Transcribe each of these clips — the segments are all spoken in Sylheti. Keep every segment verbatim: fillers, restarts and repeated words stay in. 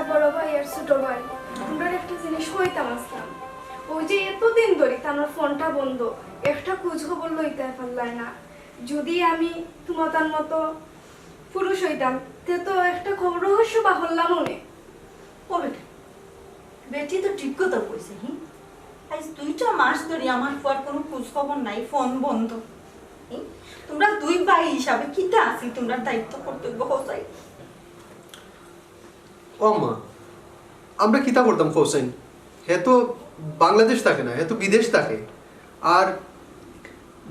বড় ভাই আর ছোট ভাই, তুমরারে একটা জিনিস কইতাম আছলাম। অউ যে এতদিন ধরি তানর ফোনটা বন্ধ, একটা খুজ খবর লইতায় পারলায় না। যুদি আমি তুমাতান মতো পুরুষ অইতাম, তে তো একটা খবর রহস্য বাহরলাম অনে। ও বেটা, বেটি তো ঠিক কথা কইছে, হুম? আইজ দুইটা মাস ধরি আমার ফুয়ার কুনু খুজ খবর নাই, ফোন বন্ধ। হুম? তুমরা দুই ভাই হিসাবে কিতা আছে তুমরার দায়িত্ব কর্তব্য, কও চাই? ও আম্মা, আমরা কিতা করতাম কও চাইন? হে তো বাংলাদেশ থাকে না, হে তো বিদেশ থাকে। আর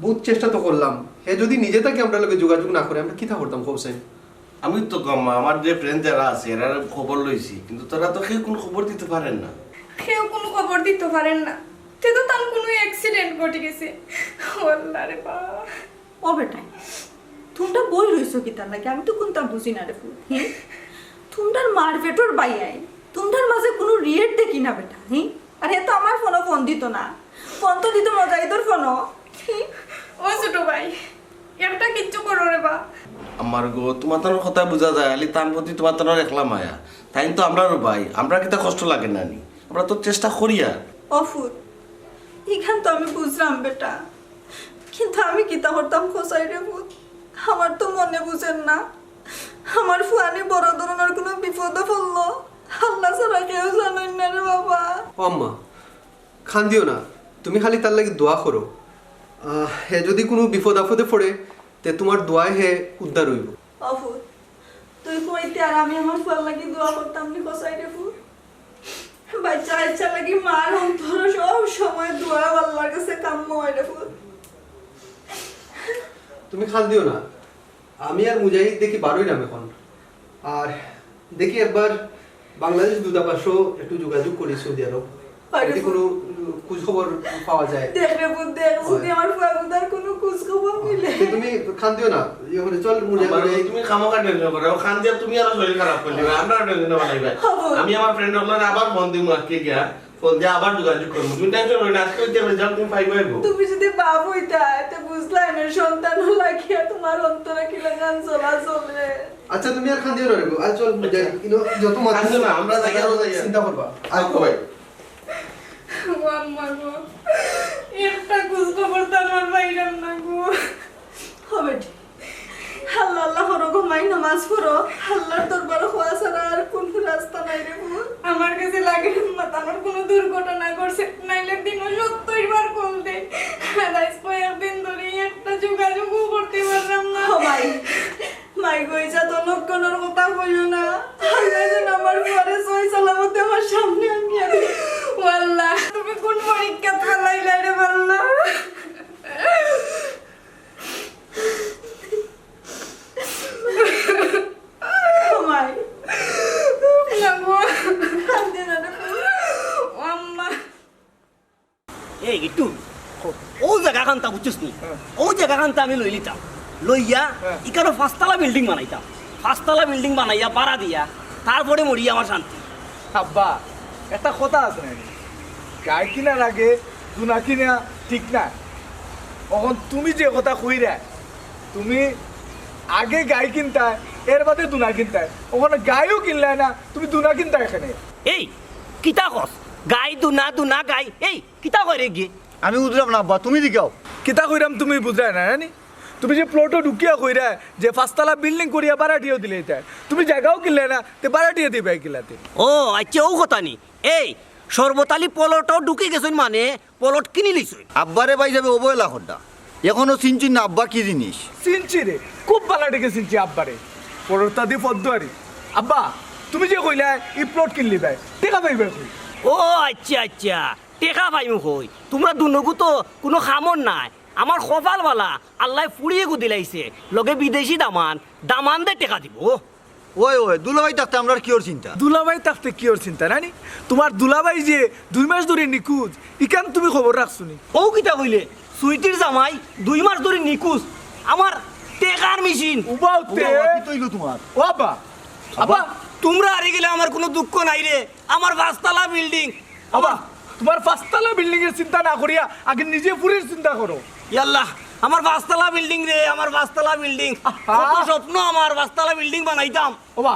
বউত চেষ্টা তো করলাম, হে যুদি নিজে থাকি আমরার লগে যোগাযোগ না করে, আমরা কিতা করতাম কও চাইন? আমি তো কম, আমার যে friend যারা আছে, এরার খবর লইছি, কিন্তু তারা তো কেউ কুনু খবর দিতো পারের না। কেউ কুনু খবর দিতো পারের না, তে তো তান কুনু accident ঘটি গেছে। ও আল্লাহ রে বাবা। ও বেটাইন, তুমরা বই রইছো কিতার লাগি? আমি তো কুন্তা বুঝি না রে ফুত। হি? তুমরার মার পেটর ভাইয়াইন, তুমরার মাঝে কুনু রিয়েট দেখি না বেটা। হি? আর হে তো আমার ফোনো ফোন দিতো না, ফোন তো দিতো মুজাহিদর ফোনো। হি? ও ছোট ভাই, একটা কিচ্ছু করো রে বা। আমার গো, তুমাতানর কথা বুঝা যায়, আলি তান প্রতি তুমাতানর একলা মায়া। তাইন তো আমরারও ভাই, আমরার কিতা কষ্ট লাগে না নি? আমরা তো চেষ্টা করিয়ার। ও ফুত, ইখান তো আমি বুঝরাম বেটা, কিন্তু আমি কিতা করতাম কও চাই রে ফুত? আমার তো মনে বুঝের না, আমার ফুয়ানি বড় ধরনর কুনু বিপদো পড়লো, আল্লাহ ছাড়া কেউ জানইন না রে বাবা। ও আম্মা, কান্দিও না, তুমি খালি তার লাগি দোয়া করো। আহ, হে যুদি কুনু বিপদ আপদে পড়ে, তে তুমার দোয়ায় হে উদ্ধার অইবো। ও ফুত, তুই কইতে আর আমি আমার ফুয়ার লাগি দোয়া করতাম নি কও চাই রে ফুত? বাইচ্চা কাইচ্চার লাগি মার অন্তরো সব সময় দোয়া আল্লাহর কাছে কাম্য অয় রে ফুত। তুমি কান্দিও না, আমি আর মুজাহিদ দেখি বারইরাম অখন। আর দেখি একবার বাংলাদেশ দূতাবাসো একটু যোগাযোগ করি সৌদি আরব। পারে যদি ফুত। কুনু খুজ খবর পাওয়া যায়। দেখ রে ফুত, দেখ, অয়। যদি আমার ফুয়াগুতার কুনু খুজ খবর মিলে। তে তুমি কান্দিও না, ইয়ে করে চল, মুজাহিদ আমার ভাই। তুমি খামোখা tension করো, ও কান্দিয়া তুমি আরো শরীর খারাপ করি দিবায়, আমরা tension বানাইবায়। হবো। আমি আমার friend অকলরে আবার ফোন দিমু আজকে গিয়া, ফোন দিয়া আবার যোগাযোগ করমু। তুমি tension করো না, আজকে ওই যে result তুমি পাইবায় গো। তুমি যদি বাপ অইতায়, তে বুঝলায় না, সন্তান লাগিয়া তুমার অন্তরে কি লাখান জ্বলা জ্বলে। আচ্ছা, তুমি আর কান্দিও না রে গো। আর চল, যাই, you know, যত মাছ কান্দিও না, আমরা যাই, আমরা যাই। চিন্তা করবা। আর আচ্ছা ভাই। ও আম্মা গো, একটা খুজ খবর তো আমার পাইলাম না গো। ও বেটি, আল্লাহ আল্লাহ করো গো মাই, নামাজ পড়ো। আল্লাহর দরবারো কওয়া ছাড়া আর কুনু রাস্তা নাই রে ফুত। আমার কাছে লাগে না আম্মা, তানর কুনু দুর্ঘটনা ঘটছে, নাইলে দিনো সত্তইর বার কল দেয়। আর আইজ কয়েকদিন ধরি একটা যোগাযোগও করতে পারলাম না। ও মাই, মাই গো, ইতা তো লক্ষণর কথা কইও না। আল্লাহ যেন আমার ফুয়ারে সহি সালামতে আমার সামনে আনিয়া দেও। ও আল্লাহ, তুমি কুন পরীক্ষাত ফালাইলায় রে আল্লাহ? ও মাই। না গো। কান্দে না রে। ও আম্মা। এই গিট্টু, অউ জাগাখানতা বুঝছস নি? হ্যাঁ। অউ জাগাখানতা আমি লইলিতাম, লইয়া হ্যাঁ। ইখানো পাঁচতলা building বানাইতাম, পাঁচতলা building বানাইয়া ভাড়া দিয়া, তারপরে মরি আমার শান্তি। আব্বা, একটা কথা আছে না, গাই কিনার আগে দুনা কিনা ঠিক না। অখন তুমি যে কথা কইরায়, তুমি আগে গাই কিনতায়, এর বাদে দুনা কিনতায়, অখন গাইও কিনলায় না, তুমি দুনা কিনতায় কেনে? এই, কিতা কস? গাই দুনা, দুনা গাই, এই, কিতা কয় রে গিয়ে? আমি বুঝলাম না আব্বা, তুমি জিকাও। কিতা কইরাম তুমি বুঝরায় না, জানি? তুমি যে plot-ও ঢুকিয়া কইরায় যে পাঁচতলা building করিয়া ভাড়াটিয়াও দিলাইতায়, তুমি জাগাও কিনলায় না, তে ভাড়াটিয়া দিবায় কিলাতে? ও, আচ্ছা, অউ কথা নি। এই, শরবত আলী plot-ও ঢুকি গেছইন মানে plot কিনি লিছইন? আব্বারে ভাই যাবে অবহেলা কররা, অখনো চিনছইন না আব্বা কি জিনিস? চিনছি রে, খুব ভালা দেখে চিনছি আব্বারে। পররতা দি পদ্মহারি। আব্বা, তুমি যে কইলায় ই plot কিনলিবায়, টেকা পাইবায় কই? ও আচ্ছা, আচ্ছা, টেকা পাইমু কই? তুমরা দুনোগু তো কুনু কামর নায়। আমার কপাল ভালা, আল্লায় ফুড়ি এগু দিলাইছে, লগে বিদেশি দামান, দামান্দে টেকা দিবো। ওই, ওই, দুলাভাই থাকতে আমরার কিওর চিন্তা? দুলাভাই থাকতে কিওর চিন্তা, নানি? তুমার দুলাভাই যে দুই মাস ধরি নিখোঁজ, ইখান তুমি খবর রাখছো নি? অউ কিতা কইলে? সুইটির জামাই দুই মাস ধরি নিখোঁজ। আমার টেকার মেশিন। উবাও তে। উবাও, কিতা অইলো তুমার? ও আব্বা, আব্বা, আব্বা। তুমরা হারি গেলে আমার কুনু দুঃখ নাই রে। আমার পাঁচতলা building, আব্বা, তুমার পাঁচতলা building-এর চিন্তা না করিয়া আগে নিজে ফুড়ির চিন্তা করো। ইয়াল্লা, আমার পাঁচতলা building রে, আমার পাঁচতলা building। আহা। কত স্বপ্ন আমার পাঁচতলা building বানাইতাম। ওবা,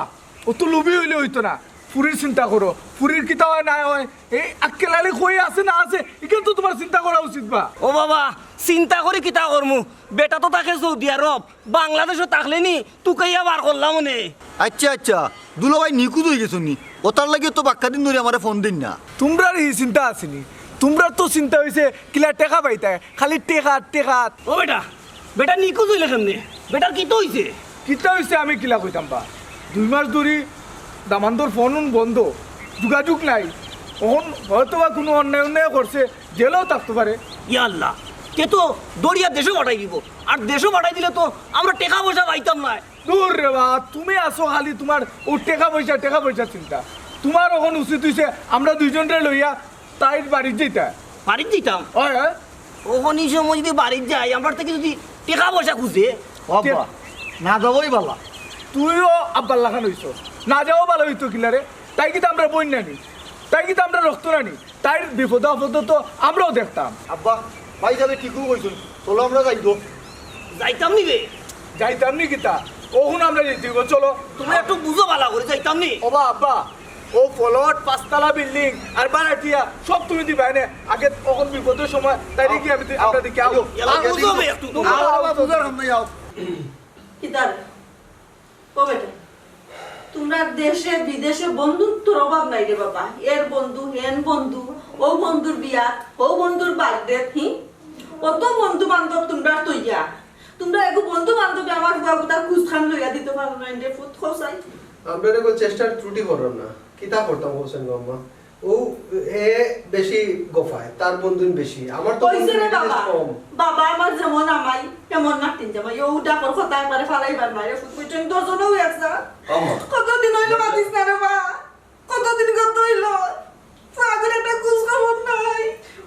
অত লোভী অইলে অইতো না। ফুরির চিন্তা করো, ফুরির কিতা অয় না অয়, এই আক্কেল আলী কই আছে না আছে, ইখান তো তুমার চিন্তা করা উচিত বা। ও বাবা, চিন্তা করি কিতা করমু? বেটা তো থাকে সৌদি আরব, বাংলাদেশো থাকলে নি তুকাইয়া বার করলাম অনে। আইচ্ছা, আইচ্ছা, দুলাভাই নিখোঁজ অইগেছইন নি? অতার লাগি তো বাক্কা দিন ধরি আমারে ফোন দেইন না। তুমরার ই চিন্তা আছে নি? তুমরার তো চিন্তা অইছে কিলা টেকা পাইতায়, খালি টেকা, টেকা। ও বেটা, বেটা নিখোঁজ অইলে কেমনে? বেটার কিতা অইছে? কিতা অইছে আমি কিলা কইতাম বা? দুই মাস ধরি দামান্দর ফোন উন বন্ধ, যোগাযোগ নাই। অখন হয়তো বা কুনু অন্যায় অন্যায় করছে, জেলেও থাকতো পারে। ইয়া আল্লাহ, তে তো ধরিয়া দেশো পাঠাই দিবো। আর দেশো পাঠাই দিলে তো আমরা টেকা পয়সা পাইতাম নায়। দূর রে বা, তুমি আছো খালি তুমার অউ টেকা পয়সা, টেকা পয়সা চিন্তা। তুমার অখন উচিত অইছে আমরা দুইজনরে লইয়া তাইর বাড়িত যাইতা। বাড়িত যাইতাম? অয়, অয়। অখন ই সময় যুদি বাড়িত যাই, আমরার থাকি যুদি টেকা পয়সা খুজে। ও আব্বা, না যাওয়াউ ভালা। তুইও আব্বার লাখান অইছস, না যাওয়া ভালা অইতো কিলা রে? তাই কিতা আমরার বইন না নি? তাই কিতা আমরার রক্ত না নি? তাইর বিপদ আপদ তো আমরাও দেখতাম। আব্বা, ভাইসাবে ঠিকউ কইছইন, চলো আমরা যাই তো। যাইতাম নি বে? যাইতাম নি কিতা? অখন আমরা যাইতে অইবো, চলো। তুমি একটু বুঝো ভালা করি, যাইতাম নি? ও বা আব্বা, অউ ফলট, পাঁচতলা বিল্ডিং আর ভাড়াটিয়া সব তুমি দিবায় নে। আগে অখন বিপদর সময় তাইরে কি আমি, আমরা দেখি আও। আও, আও, বুঝো বে একটু। আও, আও, আও, বুঝার সামনে আও। কিতা রে? ও বেটা, তুমরা দেশে বিদেশে বন্ধুত্বর অভাব নাই রে বাবা। এর বন্ধু, হেন বন্ধু, অউ বন্ধুর বিয়া, হউ বন্ধুর birthday, হি? অত বন্ধু বান্ধব তুমরার থইয়া, তুমরা এগু বন্ধু বান্ধবে আমার ফুয়াগুতার খুজখান লইয়া দিতো পারো না রে পুত, কও চাই। আমরা এগু চেষ্টার ত্রুটি করলাম না, কিতা করতাম কও চাই গো আম্মা? অউ, এ বেশি গফায়, তার বন্ধুইন বেশি। আমার তো কইছে রে বন্ধুইন বাবা। কম। বাবা আমার যেমন আমাই, তেমন নাতিন জামাই। অউ ডাকর কথা একবারে ফালাইবার নায় রে পুত, বুঝছইন? দুইজনেউ একজা। আম্মা। কতদিন অইলো মাতিস না রে বা? কতদিন কত অইলো? ফুয়াগুর একটা খুজ খবর নাই।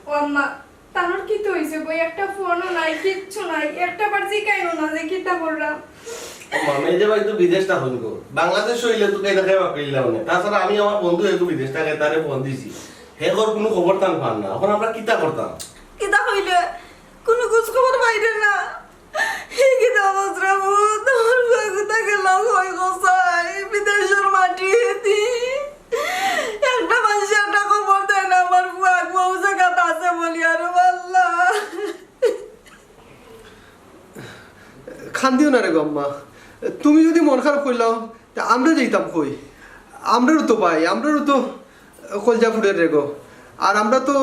ও আম্মা, তানর কিতা অইছে গো? একটা ফোনও নাই, কিচ্ছু নাই। একটা বার জিকাইও না যে কিতা কররা। ও মা, মেজে ভাই তো বিদেশ থাকইন গো। বাংলাদেশ অইলে তো কেউ দেখাই বাপেইলা অনে। তাছাড়া আমি আমার বন্ধু এগু বিদেশ থাকে, তারে ফোন দিছি। হে ঘর কুনু খবর তান পার না। অখন আমরা কিতা করতাম? কিতা কইলে? কুনু খুজ খবর পাইরে না? হি কিতা অবস্থা রে পুত? আমার ফুয়াগুতা গেলা কই কও চাই? বিদেশর মাটিত। একটা মানষে একটা খবর দেয় না, আমার ফুয়াগু অউ জাগাত আছে বলিয়া রে আল্লাহ। কান্দিও না রে গো আম্মা, তুমি যুদি মন খারাপ করিলাও, তে আমরা যাইতাম কই? আমরারও তো ভাই, আমরারও তো কলজা ফুড়ের রে গো। আর আমরা তো,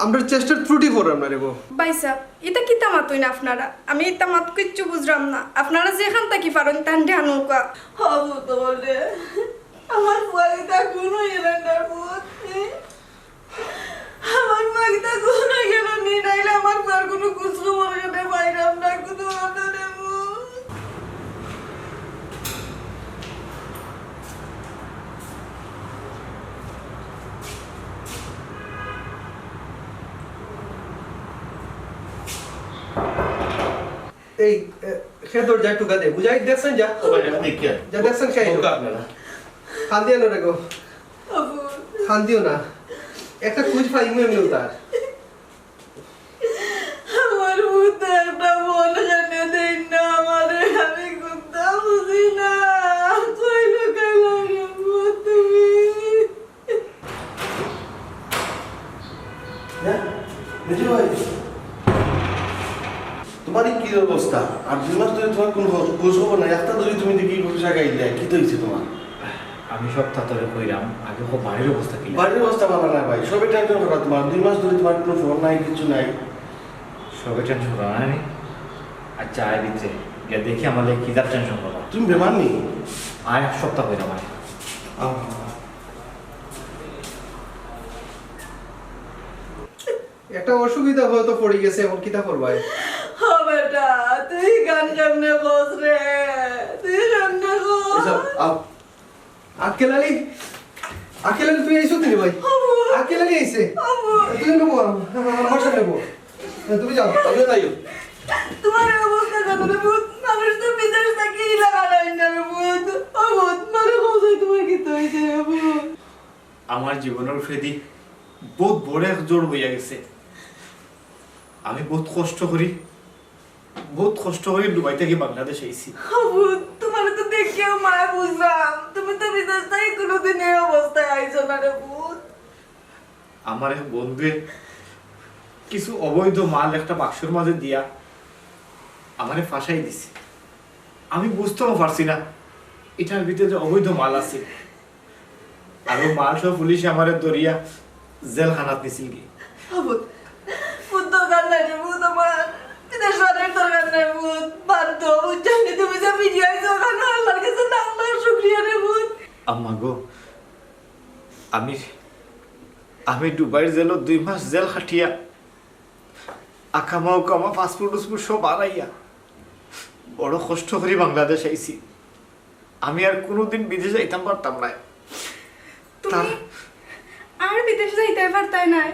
আমরার চেষ্টার ত্রুটি কররাম না রে গো। ভাইসাব, ইতা কিতা মাতইন আপনারা? আমি ইতা মাত কিচ্ছু বুঝরাম না। আপনারা যেখান থাকি পারইন, তানরে আনউক্কা। হ, বুঝতে বললে। আমার ফুয়াগুতা খুন অইগেলা না পুত। আমার ফুয়াগুতা খুন অইগেলা নি, নাইলে আমার ফুয়ার কুনু খুজ খবর কেনে পাইরাম না, কুনু অন্য নেব। এই, এ, হে দরজায় টুকা দে। মুজাহিদ, দেখছইন যা? ও ভাই, আমি দেখি আর। যা দেখছইন, কে আইলো? ও, আপনারা। কান্দিও না রে গো। আবু। কান্দিও না। একটা খুজ পাইমু আমি তার। আমার পুত একটা ফোন কেনে দেইন না আমারে, আমি কুন্তা বুঝি না। কই লুকাইলায় রে পুত তুমি? হ্যাঁ? মিঠু ভাই, তুমার ই কি অবস্থা? আর দুই মাস ধরি তুমার কুনু খোঁজ, খোঁজ খবর নাই। একটা ধরি তুমি দেখি অফিসে গাইলে, কিতা অইছে তুমার? আমি সব তাতরে কইরাম, আগে কও বাড়ির অবস্থা কিলা? বাড়ির অবস্থা ভালা নায় ভাই, সবে টেনশন করা তুমার। দুই মাস ধরি তুমার কুনু ফোন নাই, কিচ্ছু নাই। সবে টেনশন করা নায় নি? আচ্ছা, আয় ভিতরে, গিয়া দেখি আমার লাগি কিতা টেনশন করা। তুমি বেমার নি? আয়, সবতা কইরাম, আয়। আহ। একটা অসুবিধা হয়তো পড়ি গেছে, এখন কিতা করবায়? ও বেটা, তুই গান কেমনে কস রে? তুই কেমনে কস? এসব, আও। আক্কেল আলী, আক্কেল আলী, তুই আইছস নি ভাই? আম্মু। আক্কেল আলী আইছে। আম্মু। তুই এনে বও, আমার সামনে বও। হ্যাঁ, তুমি যাও, তুমিও যাইও। তুমার এই অবস্থা কেনে রে পুত? মানুষ তো বিদেশ থাকি ইলা বানাইন না রে পুত। ও পুত, মারে কও চাই তুমার কিতা অইছে রে পুত? আমার জীবনর ফেদি বউত বড় এক ঝড় বইয়া গেছে। আমি বউত কষ্ট করি, বউত কষ্ট করি দুবাই থাকি বাংলাদেশ আইছি। ও পুত, তুমারে তো দেখিয়া মায়া বুঝলাম, তুমি তুমি তো বিদেশ থাকি কোনোদিন এই অবস্থায় আইছো না রে পুত। আমার এক বন্ধুয়ে কিছু অবৈধ মাল একটা বাক্সর মাঝে দিয়া আমারে ফাঁসাই দিছে। আমি বুঝতেও পারছি না এটার ভিতরে যে অবৈধ মাল আছে। আর অউ মাল সহ পুলিশে আমারে ধরিয়া জেলখানাত নিছিল গি। পুত, পুত দরকার নাই রে পুত আমার। বিদেশ যাওয়ার দরকার নাই পুত। বাদ দেও, বুঝছো নি? তুমি যে ফিরি আইছো, অখানো আল্লাহর কাছে লাখ লাখ শুকরিয়া রে পুত। আম্মা গো, আমি, আমি দুবাইর জেলো দুই মাস জেল খাটিয়া, আকামা উকামা, পাসপোর্ট উসপোর্ট সব হারাইয়া বড় কষ্ট করি বাংলাদেশ আইছি। আমি আর কোনোদিন বিদেশ যাইতাম পারতাম নায়। তুমি তার আর বিদেশ যাইতায় পারতায় নায়?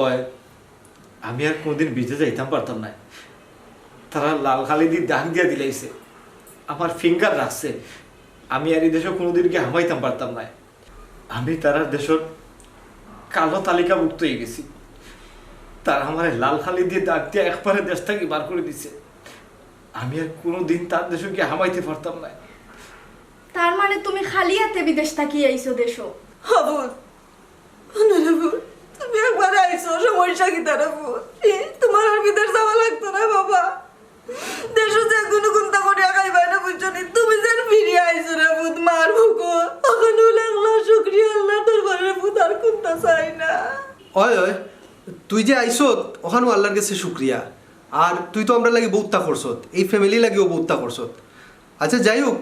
ওই, আমি আর কোনোদিন বিদেশ যাইতাম পারতাম নায়। তারা লাল কালি দি দাগ দিয়া দিলাইছে, আমার ফিঙ্গার রাখছে। আমি আর এই দেশো কোনোদিন গিয়া হামাইতাম পারতাম নায়। আমি তারার দেশর কালো তালিকাভুক্ত অই গেছি। তারা আমারে লাল কালি দিয়া দাগ দিয়া একবারে দেশ থাকি বার করি দিছে। আমি আর কোনোদিন তার দেশো গিয়া হামাইতে পারতাম নায়। তার মানে তুমি খালি হাতে বিদেশ থাকি আইছো দেশো? হ পুত, না রে পুত, তুমি একবারে আইছো, সমস্যা কিতা রে পুত? এ, তোমার আর বিদেশ যাওয়া লাগতো না বাবা। দেশো যে কোনো কুন্তা করিয়া খাইবায় না, বুঝছো নি? তুমি যেন ফিরিয়া আইছো রে পুত, মার বুকো। অখানো লাখ লাখ শুকরিয়া আল্লাহর দরবারে পুত, আর কুন্তা চাই না। ওই, ওই, তুই যে আইছত, অখানো আল্লাহর গেছে শুকরিয়া। আর তুই তো আমরার লাগি বউততা করছত, এই ফ্যামিলির লাগিও বউততা করছত। আচ্ছা, যাই হোক,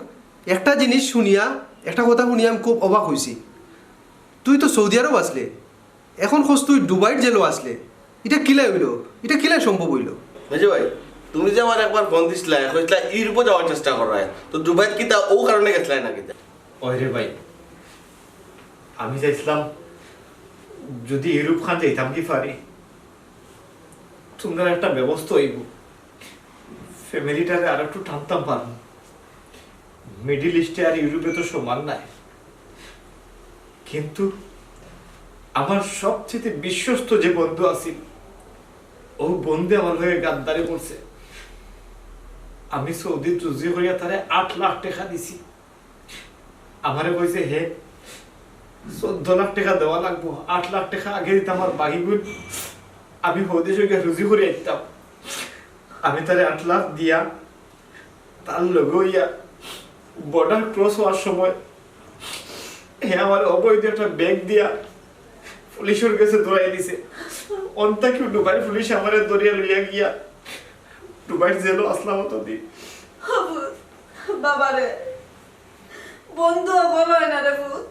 একটা জিনিস শুনিয়া, একটা কথা শুনিয়া আমি খুব অবাক অইছি। তুই তো সৌদি আরব আছলে, এখন কছ তুই দুবাইর জেলো আছলে, ইটা কিলা অইলো? ইটা কিলা সম্ভব অইলো? মেজো ভাই, তুমি যে আমারে একবার ফোন দিছলায়, কইছলায় ইউরোপো যাওয়ার চেষ্টা কররায়, তো দুবাইত কিতা অউ কারণে গেছলায় না কিতা? ওই রে ভাই, আমি চাইছলাম যদি ইউরোপ খান যাইতাম কি পারি, তুমরার একটা ব্যবস্থা অইবো। ফ্যামিলিটারে আর একটু টানতাম পারমু। মিডল ইস্টে আর ইউরোপে তো সমান নায়, কিন্তু আমার সবচেয়ে বিশ্বস্ত যে বন্ধু আছিল, অউ বন্ধু আমার লগে গাদ্দারি করছে। আমি সৌদিত রুজি করিয়া তারে আট লাখ টেকা দিছি। আমারে কইছে হে চৌদ্দ লাখ টেকা দেওয়া লাগবো, আট লাখ টেকা আগে দিতে আমার বাকি গুণ আমি হউ দেশো গিয়া রুজি করি আইতাম। আমি তারে আট লাখ দিয়া তার লগে অইয়া বর্ডার ক্রস অওয়ার সময় হে আমারে অবৈধ একটা ব্যাগ দিয়া পুলিশর গেছে ধরাই দিছে। অন্তা কিউ দুবাইর পুলিশ আমারে ধরিয়া লইয়া গিয়া দুবাইর জেলো আছলাম অতদিন। বাবারে, বন্ধু অকল অয় না রে পুত,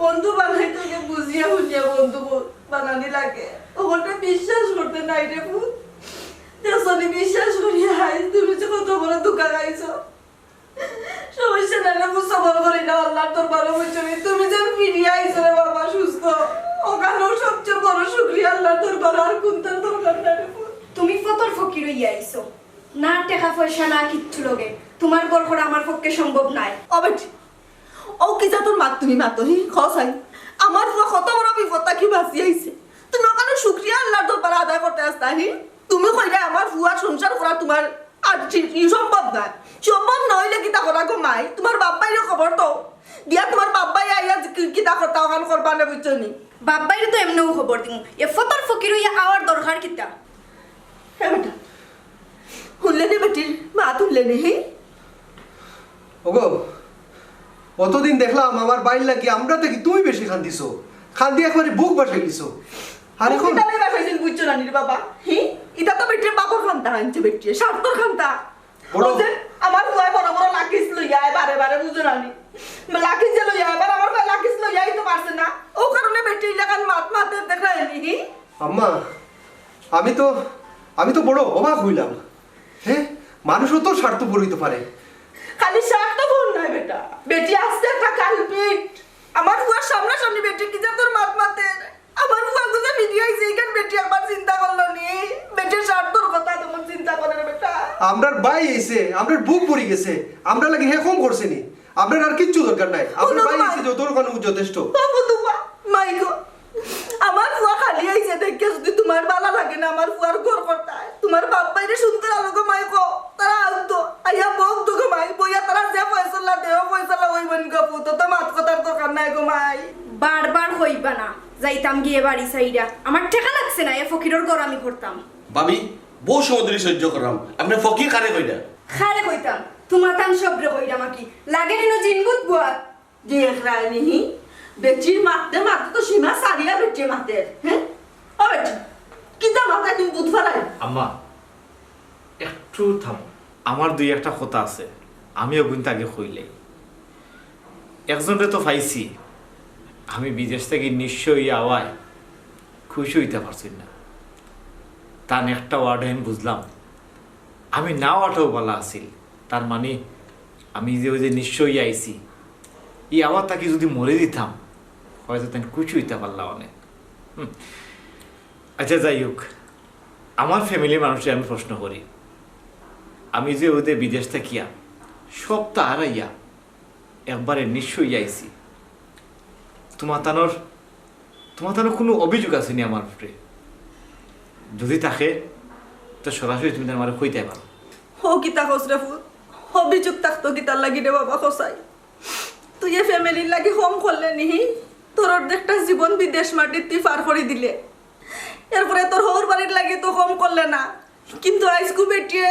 বন্ধু বানাইতে অইলে বুঝিয়া হুনিয়া বন্ধু ব-, বানানি লাগে। অকলটা বিশ্বাস করতে নাই রে পুত। দেখছো নি, বিশ্বাস করিয়া আইজ তুমি যে কত বড় ধোকা খাইছো। সমস্যা নাই রে পুত, সবর করি না, আল্লাহর দরবারো বুঝছো নি? তুমি যেন ফিরিয়া আইছো রে বাবা সুস্থ, অখানো সবচেয়ে বড় শুকরিয়া আল্লাহর দরবারো, আর কুন্তার দরকার নাই রে পুত। তুমি ফতর ফকির অইয়া আইছো, না টেকা পয়সা না কিচ্ছু লগে, তুমার ঘর করা আমার পক্ষে সম্ভব নায়। ও বেটি, অউ কি জাতর মাত তুমি মাতো, হি? কও চাই, আমার ফুয়া কত বড় বিপদ থাকি বাচি আইছে। তুমি অখানো শুকরিয়া আল্লাহর দরবারো আদায় করতে আছতায়, হি? তুমি কইরায় আমার ফুয়ার সংসার করা তুমার আর ই সম্ভব নায়। সম্ভব না অইলে কিতা করা গো মাই? তুমার বাপ ভাইরে খবর দেও। দিয়া তুমার বাপ ভাই আইয়া কি-, কিতা কথা অখান করবা না, বুঝছো নি? বাপ ভাইরে তো এমনেউ খবর দিমু। এ ফতর ফকির অইয়া আওয়ার দরকার কিতা? এ বেটা, হুনলে নি বেটির মাত, হুনলে নি, হি? ওগো, অতদিন দেখলাম আমার ভাইর লাগি আমরা থাকি তুমি বেশি কান্দিছো। কান্দি একবারে বুক ভাসাই দিছো। আর অখন কিতা লাই ভাসাইছিল বুঝছো না নি রে বাবা? হি? ইতা তো বেটির বাপর কান্দা আনছে, বেটির স্বার্থর কান্দা। বড় অউ যে আমার ফুয়ায় বড় বড় লাকিজ লইয়া আয় বারে বারে, বুঝো না নি? লাকিজ যে লইয়া আয়, এবার আমার ফুয়ায় লাকিজ লইয়া আইতো পারছে না। অউ কারণে বেটি ইলাখান মাত মাতে দেখায় নি, হি? আম্মা, আমি তো, আমি তো বড় অবাক অইলাম। হে, মানুষও তো স্বার্থপর অইতে পারে। খালি স্বার্থপর নায় বেটা, বেটি আস্তা একটা কালপিট। আমার ফুয়ার সামনাসামনি বেটি কি জাতর মাত মাতে। আমার ফুয়া গুজে ফিরিয়া আইছে, ইখান বেটি একবার চিন্তা করলো নি? বেটির স্বার্থর কথা তখন চিন্তা করে রে বেটা। আমরার ভাই আইছে, আমরার বুক ভরি গেছে, আমরার লাগি হে কম করছে নি? আমরার আর কিচ্ছু দরকার নাই, আমরার ভাই আইছে, যত অখানো যথেষ্ট। বাবু তোমা, মাই গো, আমার ফুয়া খালি আইছে দেখিয়া যদি তুমার ভালা লাগে না, আমার ফুয়ার ঘর করতায়, তুমার বাপ ভাইরে সুন্দর আলো গো মাই গো, তারা আনতো, আইয়া বউক তো গো মাই, বইয়া তারা যে ফয়সালা দেও, ফয়সালা অইবো নি গো পুত, তো না গো মাই। বারবার কইবা না, যাইতাম গিয়া বাড়ি ছাইড়া। আমার ঠেকা লাগছে না, এ ফকিরর ঘর আমি করতাম। ভাবি, বউত সময় ধরি সহ্য কররাম, আপনে ফকির কারে কইরা? কারে কইতাম? তুমাতান সবরে কইরাম আর কি। লাগে নিন জিনভূত বুয়া। দেখরায় নি, বেটির মাততে মাততে তো সীমা ছাড়িয়া বেটিয়ে মাতের, হ্যাঁ? ও বেটি, কিতা মাতায় তুমি বুঝ ফালাই? আম্মা, একটু থামো। আমার দুই একটা কথা আছে, আমি অগুইন তাকে কইলাই। একজনরে তো পাইছি, আমি বিদেশ থাকি নিঃস্ব অইয়া আওয়ায় খুশি অইতা পারছি না। তান একটা ওয়ার্ড আমি বুঝলাম, আমি না আওয়াটাউ ভালা আছিল। তার মানে আমি যে অউ যে নিঃস্ব অইয়া আইছি, ই আওয়ার থাকি যুদি মরি দিতাম, হয়তো তাইন খুশি অইতা পারলা অনে। হুম। আচ্ছা, যাই হোক, আমার ফ্যামিলির মানুষরে আমি প্রশ্ন করি, আমি যে অউ যে বিদেশ থাকিয়া সবতা হারাইয়া একবারে নিঃস্ব অইয়া আইছি, তুমাতানর, তুমাতানর কুনু অভিযোগ আছে নি আমার উপরে? যুদি থাকে, তো সরাসরি তুমি তান আমারে কইতায় পারো। ও কিতা কস রে ফুত? অভিযোগ থাকতো কিতার লাগি রে বাবা কছাই? তুই এ ফ্যামিলির লাগি কম করলে নিহি? তোর অর্ধেকটা জীবন বিদেশ মাটিত তুই পার করি দিলে, এরপরে তোর হউর বাড়ির লাগি তো কম করলে না। কিন্তু আইজকু বেটিয়ে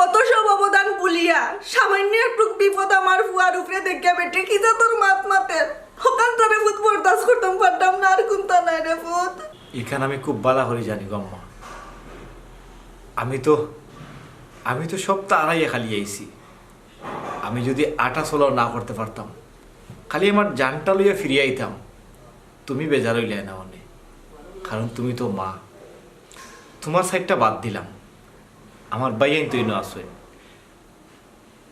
অত সব অবদান ভুলিয়া সামান্য একটু বিপদ আমার ফুয়ার উপরে দেখিয়া বেটিয়ে কিতা তোর মাত মাতের। হকান তোরে ফুত বরদাস্ত করতাম পারতাম না, আর কুন্তা নাই রে ফুত। ইখান আমি খুব ভালা করি জানি গো আম্মা। আমি তো, আমি তো সবতা হারাইয়া খালি আইছি। আমি যুদি আটা চলাও না করতে পারতাম, খালি আমার জানটা লইয়া ফিরিয়া আইতাম, তুমি বেজার অইলায় না অনে, কারণ তুমি তো মা। তুমার সাইডটা বাদ দিলাম, আমার ভাইয়াইন তো ইনো আছইন।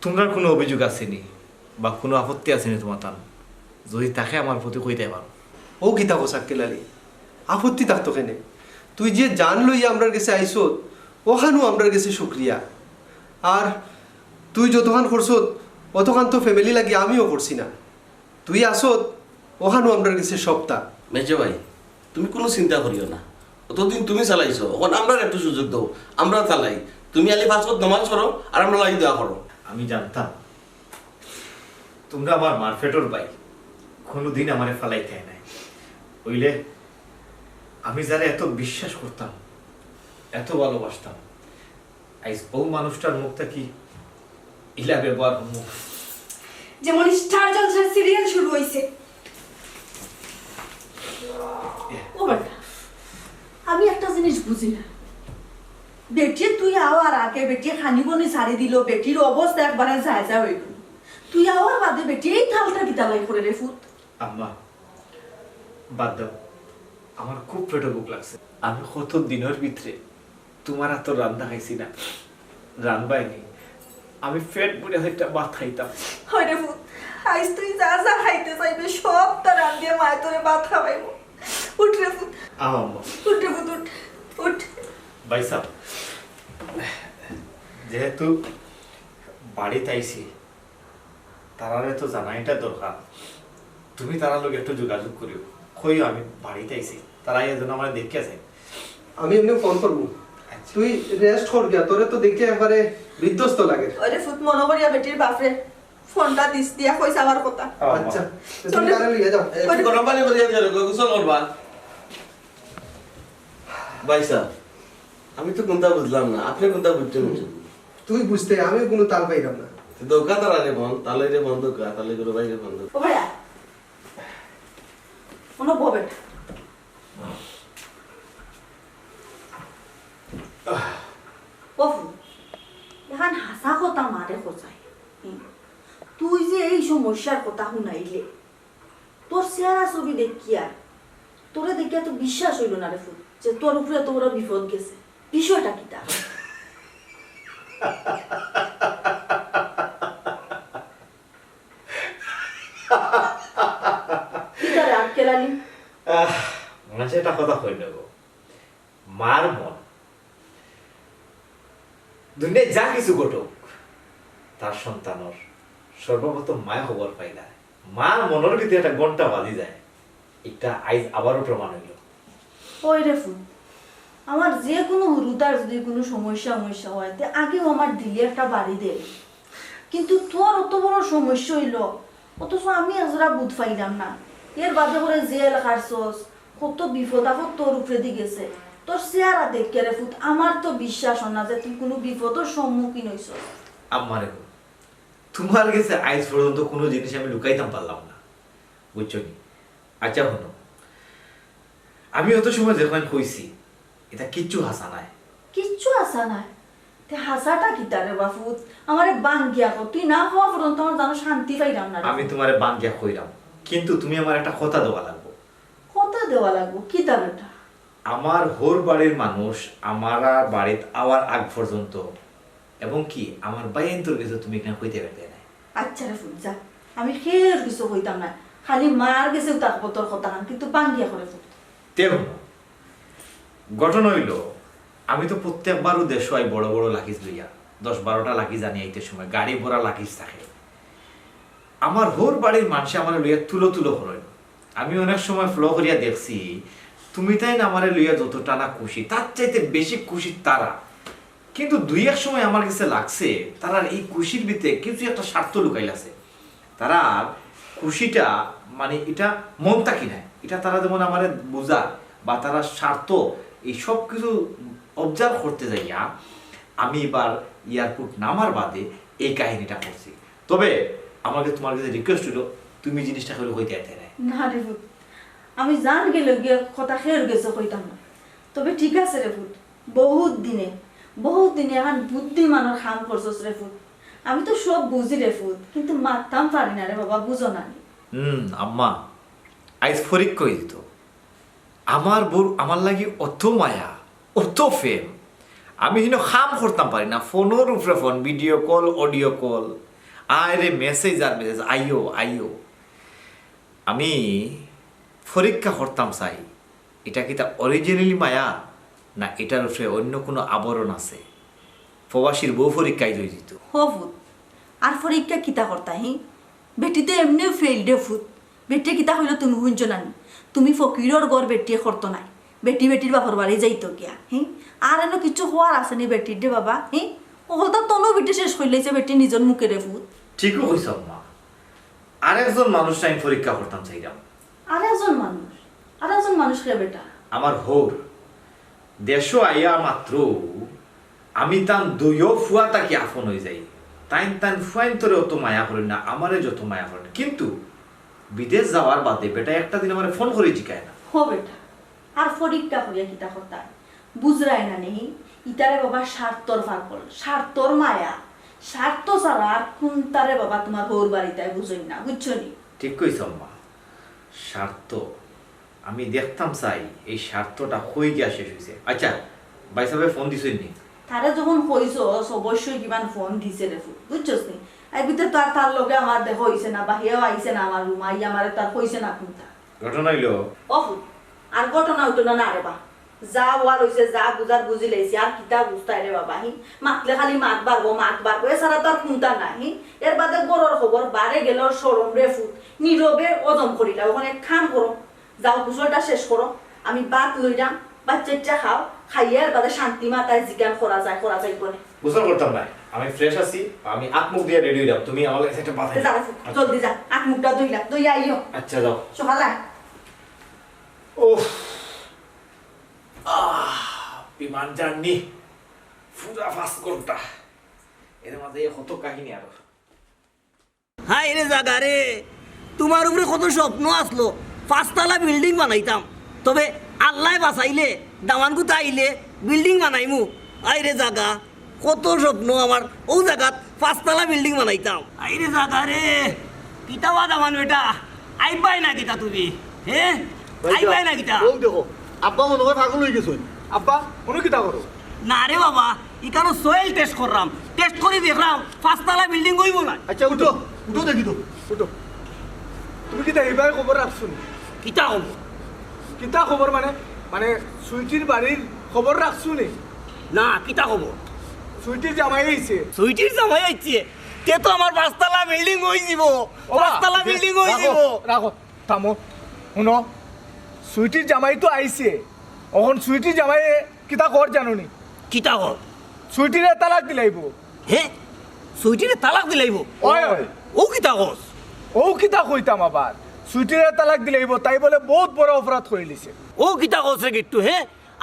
তুমরার কুনু অভিযোগ আছে নি বা কুনু আপত্তি আছে নি তুমাতান? যুদি থাকে আমার প্রতি কইতায় পারো। ও কিতা কস আক্কেল আলী, আপত্তি থাকতো কেনে? তুই যে জান লইয়া আমরার গেছে আইছত, অখানউ আমরার গেছে শুকরিয়া। আর তুই যতখান করছত, অতখান তো ফ্যামিলি লাগি আমিও করছি না। তুই আছত, অখানউ আমরার গেছে সবতা। মেজো ভাই, তুমি কুনু চিন্তা করিও না, অতদিন তুমি চালাইছো, অখন আমরারে একটু সুযোগ দেও, আমরা চালাই। তুমি আলি পাঁচ ওয়াক্ত নামাজ পড়ো আর আমরার লাগি দোয়া করো। আমি জানতাম তুমরা আমার মার পেটর ভাই, কুনুদিন আমারে ফালাইতায় নায়। অইলে আমি যারে এত বিশ্বাস করতাম, এত ভালোবাসতাম, আইজ অউ মানুষটার মুখ থাকি ইলা ব্যবহার হুনমু। যেমন স্টার জলসার সিরিয়াল শুরু অইছে। ও বেটা, আমি একটা জিনিস বুঝি না। বেটিয়ে তুই আওয়ার আগে বেটিয়ে খানি বনি ছাড়ি দিল, বেটির অবস্থা একবারে যায় যায় অইল। তুই আওয়ার বাদে বেটিয়ে এই তালটা কিতা লাগি করে রে ফুত? আম্মা, বাদ দেও, আমার খুব পেটো ভুক লাগছে। আমি কত দিনর ভিতরে তুমার আতর রান্দা খাইছি না, রানবায় নি। আমি পেট ভরিয়া একটা ভাত খাইতাম। হয় রে ফুত, আইজ তুই যা যা খাইতে চাইবে সবতা রান্দিয়া মায় তোরে ভাত খাওয়াইবো। উঠ রে ফুত। আও আম্মা। উঠ রে ফুত, উঠ, উঠ। ভাইসাব, যেহেতু বাড়িত আইছি, তারারে তো জানাইটা দরকার। তুমি তারার লগে একটু যোগাযোগ করিও, কইও আমি বাড়িত আইছি, তারা আইয়া যেন আমারে দেখিয়া যাইন। আমি এমনে ফোন করমু। আচ্ছা। তুই রেস্ট কর গিয়া, তোরে তো দেখিয়া একবারে বিধ্বস্ত লাগে। ওরে ফুত, মনো করিয়া বেটির বাপরে ফোনটা দিস, দিয়া কইস আমার কথা। আচ্ছা, তো তুমি চল। তারে লইয়া যাও। এ, একটু গরম পানি করিয়া দিও, গোসল করবা। ভাইসাব, আমি তো কুন্তা বুঝলাম না, আপনে কুন্তা বুঝছইন? তুই বুঝতে, আমিও কুনু তাল পাইলাম না। তো দৌকা তারা রে বন, তালে রে বন দৌকা, তালে গুরু ভাই রে বন দৌকা। ও ভাইয়া, অনো বও বেটা। ও ফুত, এখান হাছা কথা মারে খোঁজাই। হুম। তুই যে এই সমস্যার কথা হুনাইলে, তোর চেহারা ছবি দেখিয়া, তোরে দেখিয়া তো বিশ্বাস অইল না রে ফুত, যে তোর উপরে এত বড় বিপদ গেছে। বিষয়টা কিতা? কিতা রে আক্কেল আলী? আহ, মাঝে একটা কথা কই নেব। মার মন। দুনিয়ায় যা কিছু ঘটুক, তার সন্তানর সর্বপ্রথম মায় খবর পাইলা। মার মনর ভিতরে একটা ঘন্টা বাজি যায়। এটা আইজ আবারও প্রমাণ অইল। ওই রে ফুত, আমার যে কুনু হুরুতার যুদি কুনু সমস্যা, সমস্যা হয়, তে আগেউ আমার দিলে একটা বাড়ি দেয়। কিন্তু তোর অত বড় সমস্যা অইল, অথচ আমি একজোড়া বুট পাইলাম না। এর বাদে করে জেল খাটছস, কত বিপদ আপদ তোর উপরেদি গেছে। তোর চেহারা দেখে রে ফুত, আমার তো বিশ্বাস অয় না যে তুই কুনু বিপদর সম্মুখীন অইছস। আম্মারে গো, তুমার গেছে আইজ পর্যন্ত কুনু জিনিস আমি লুকাইতাম পারলাম না, বুঝছো নি? আচ্ছা হুনো, আমি অত সময় যেখান কইছি, ইতা কিচ্ছু হাছা নায়। কিচ্ছু হাছা নায়? তে হাছাটা কিতা রে বা ফুত? আমারে ভাঙ্গিয়া ক, তুই না কওয়া পর্যন্ত আমার জানো শান্তি পাইলাম না রে। আমি তুমারে ভাঙ্গিয়া কইরাম, কিন্তু তুমি আমারে একটা কথা দেওয়া লাগবো। কথা দেওয়া লাগবো? কিতা বেটা? আমার হউর বাড়ির মানুষ আমার বাড়িত আওয়ার আগ পর্যন্ত, এবং কি আমার ভাইয়াইন্তর গেছে তুমি ইখান কইতে পারতে না। আচ্ছা রে ফুত, যা, আমি কেউর গেছে কইতাম না, খালি মার গেছে থাকবো তোর কথাখান, কিন্তু ভাঙ্গিয়া ক রে ফুত। তে হুনো, ঘটনা অইলো, আমি তো প্রত্যেকবারও দেশো আই বড় বড় luggage লইয়া, দশ বারোটা luggage আনি আইতে সময় গাড়ি ভরা luggage থাকে। আমার হউর বাড়ির মানষে আমারে লইয়া তুলো তুলো করইন। আমি অনেক সময় follow করিয়া দেখছি, তুমি তাইন আমারে লইয়া যতটা না খুশি, তার চাইতে বেশি খুশি তারা। কিন্তু দুই এক সময় আমার গেছে লাগছে, তারার এই খুশির ভিতরে কিছু একটা স্বার্থ লুকাইল আছে। তারার খুশিটা, মানে, ইটা মন থাকি নায়, ইটা তারা যেমন আমারে বুঝা বা তারার স্বার্থ, এই সব কিছু observe করতে যাইয়া আমি এবার airport নামার বাদে এই কাহিনীটা করছি। তবে আমার কাছে, তুমার কাছে request অইলো, তুমি জিনিসটা কেউরে কইতে আইতে নায়। না রে ফুত, আমি জান গেলে গিয়া কথা কেউর গেছে কইতাম না। তবে ঠিক আছে রে ফুত, বহুত দিনে, বহুত দিনে এখান বুদ্ধিমানর কাম করছস রে ফুত। আমি তো সব বুঝি রে ফুত, কিন্তু মাততাম পারি না রে বাবা, বুঝো না নি। হুম, আম্মা, আইজ পরীক্ষা অইযিতো। আমার বউর আমার লাগি অত মায়া, অত প্রেম, আমি হিনো কাম করতাম পারি না, ফোনর উপরে phone, video call, audio call, আয় রে message আর message, আইও, আইও। আমি পরীক্ষা করতাম চাই, ইটা কিতা originally মায়া, না ইটার উপরে অন্য কুনু আবরণ আছে? প্রবাসীর বউ পরীক্ষায় জয় দিত। হ ফুত, আর পরীক্ষা কিতা করতা হি? বেটি তো এমনেউ fail রে ফুত। বেটিয়ে কিতা কইলো তুমি হুনছো না নি? তুমি ফকিরর ঘর বেটিয়ে করতো নায়, বেটি বেটির বাপর বাড়ি যাইতো গিয়া, হি? আর এনো কিচ্ছু কওয়ার আছে নি বেটির রে বাবা, হি? অকলতা তনু বেটি শেষ করিলাইছে বেটি নিজর মুখে রে ফুত। ঠিকউ কইছো আম্মা, আরেকজন মানুষ আমি পরীক্ষা করতাম চাইরাম। আরেকজন মানুষ? আরেকজন মানুষ কে বেটা? আমার হউর। দেশো আইয়া মাত্র আমি তান দুইও ফুয়া থাকি আপন অইযাই। তাইন তান ফুয়াইন্তরে অত মায়া করইন না, আমারে যত মায়া করইন। কিন্তু বিদেশ যাওয়ার বাদে বেটায় একটা দিন আমারে ফোন করি জিকায় না। হ বেটা, আর পরীক্ষা করিয়া কিতা করতা? বুঝরায় না নি? ইতারে বাবা স্বার্থর পাগল, স্বার্থর মায়া, স্বার্থ ছাড়া আর কুনতারে বাবা তুমার হউর বাড়িত আয় বুঝইন না, বুঝছো নি? ঠিক কইছো আম্মা, স্বার্থ। আমি দেখতাম চাই এই স্বার্থটা কই গিয়া শেষ অইছে। আচ্ছা, ভাইসাবে ফোন দিছইন নি? তারে যখন কইছস, অবশ্যই কিমান ফোন দিছে রে ফুত, বুঝছস নি? এর ভিতরে তো আর তার লগে আমার দেখা অইছে না, বা হেও আইছে না আমার রুমো, আইয়া আমারে তো আর কইছে না কুনতা। ঘটনা অইলো, ও ফুত, আর ঘটনা উঠটনা না রে বা। যা অওয়ার অইছে, যা বুঝার বুঝিলাইছি, আর কিতা বুঝতায় রে বাবা, হি? মাতলে খালি মাত বাড়বো, মাত বাড়বো, এছাড়া তো আর কুনতা নাই, হি? এর বাদে ঘরর খবর, বারে গেলে শরম রে ফুত, নীরবে হজম করিলা। অখন এক কাম করো, যাও, গোসলটা শেষ করো, আমি ভাত লইরাম, ভাত চাইট্টা খাও, খাইয়া এর বাদে শান্তি মাতায় যেখান করা যায়, করা যাইবো নে। গোসল করতাম নায়, আমি fresh আছি, আমি আত মুখ দিয়া ready অইরাম, তুমি আমার লগে একটা বাতাই। যা রে ফুত, জলদি যা, আত মুখটা ধইলা, ধইয়া আইও। আচ্ছা, যাও। সকালে। উফ, আহ, বিমান journey পুরা পাঁচ ঘন্টা, এর মাঝে কত কাহিনী আরো। হায় রে জাগা রে, তুমার উপরে কত স্বপ্ন আছলো, পাঁচতলা building বানাইতাম। তবে আল্লায় বাচাইলে, দামানগুতা আইলে building বানাইমু। হায় রে জাগা, কত স্বপ্ন আমার, অউ জাগাত পাঁচতলা building বানাইতাম। হায় রে জাগা রে, কিতা বা দামান বেটা, আইবায় না কিতা তুমি? হে? আইবায় না কিতা? অউ দেখো, আব্বা মনো অয় পাগল অইগেছইন। আব্বা, মনো কিতা করো? না রে বাবা, ইখানো soil test কররাম, test করি দেখরাম পাঁচতলা building অইবো না। আচ্ছা, উঠো, উঠো দেখি তো, উঠো। তুমি কিতা ইবায় খবর রাখছো নি? কিতা খবর? কিতা খবর মানে? মানে সুইটির বাড়ির খবর রাখছো নি? না, কিতা খবর? সুইটির জামাই আইছে। সুইটির জামাই আইছে? তে তো আমার পাঁচতলা building অইযিবো। ও বা, পাঁচতলা building অইযিবো। রাখো, থামো। হুনো, সুইটির জামাই তো আইছে। অখন সুইটির জামাইয়ে কিতা কর জানো নি? কিতা কর? সুইটিরে তালাক দিলাইবো। হে? সুইটিরে তালাক দিলাইবো? অয়, অয়। অউ কিতা কস? ও কিতা কইতাম আবার, সুইটিরে তালাক দিলাইবো, তাই বলে বউত বড় অপরাধ করিলিছে। ও কিতা কস রে গিট্টু, হে?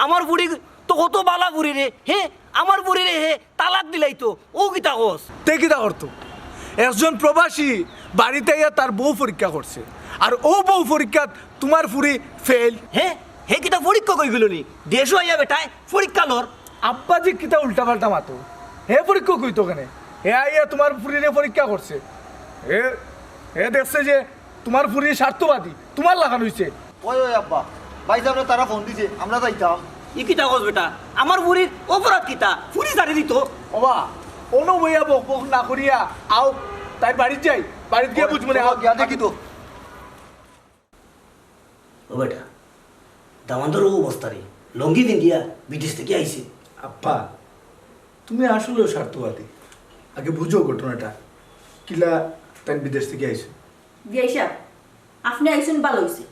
আমার ফুড়ি তো কত বালা ফুড়ি রে, হে? আমার ফুড়িরে হে তালাক দিলাইতো, ও কিতা কস? তে কিতা করতো? একজন প্রবাসী বাড়িত আইয়া তার বউ পরীক্ষা করছে, আর ও বউ পরীক্ষাত তুমার ফুড়ি ফেইল। হে? হে কিতা পরীক্ষা কই গেল নি? দেশো আইয়া বেটায় পরীক্ষা লর। আব্বা যে কিতা উল্টাপাল্টা মাতো, হে পরীক্ষা কইতো কেনে? হে আইয়া তুমার ফুড়িরে পরীক্ষা করছে। হে, হে দেখছে যে তুমার ফুড়ি স্বার্থবাদী, তুমার লাখান অইছে। ওই, ওই আব্বা, ভাইসাবরে তারা ফোন দিছে, আমরা যাইতাম। ই কিতা কস বেটা? আমার ফুড়ির অপরাধ কিতা? ফুড়ি ছাড়ি দিতো। ওবা, অনো বইয়া বকবক না করিয়া আও, তাইর বাড়িত যাই, বাড়িত গিয়া বুঝমু নে। আও, গিয়া দেখি তো। ও বেটা, দামান্দর ও অবস্থা রে, লুঙ্গি পিন্দিয়া বিদেশ থাকি আইছে। আব্বা, তুমি আসলেও স্বার্থবাদী। আগে বুঝো ঘটনাটা, কিলা তাইন বিদেশ থাকি আইছে। বিয়াই সাব, আপনে আইছইন ভালা অইছে।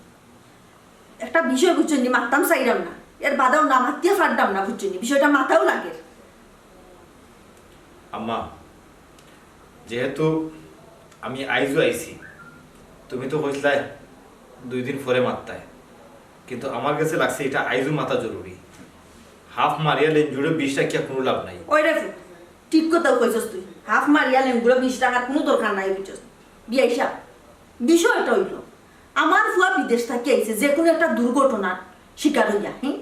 একটা বিষয় বুঝছইন নি, মাততাম চাইরাম না, এর বাদেও না মাতিয়া পাররাম না, বুঝছইন নি, বিষয়টা মাথাও লাগের। আম্মা, যেহেতু আমি আইজও আইছি, তুমি তো কইছলায় দুই দিন পরে মাততায়, কিন্তু আমার গেছে লাগছে ইটা আইজও মাতা জরুরি। হাফ মারিয়া লেঞ্জুড়ে বিষ রাখিয়া কুনু লাভ নাই। ওই রে ফুত, ঠিক কথাউ কইছস তুই। হাফ মারিয়া লেঞ্জুড়ে বিষ রাখার কুনু দরকার নাই, বুঝছস? বিয়াই সাব, বিষয়টা অইলো, আমার ফুয়া বিদেশ থাকি আইছে, যে কুনু একটা দুর্ঘটনার শিকার অইয়া, হুম?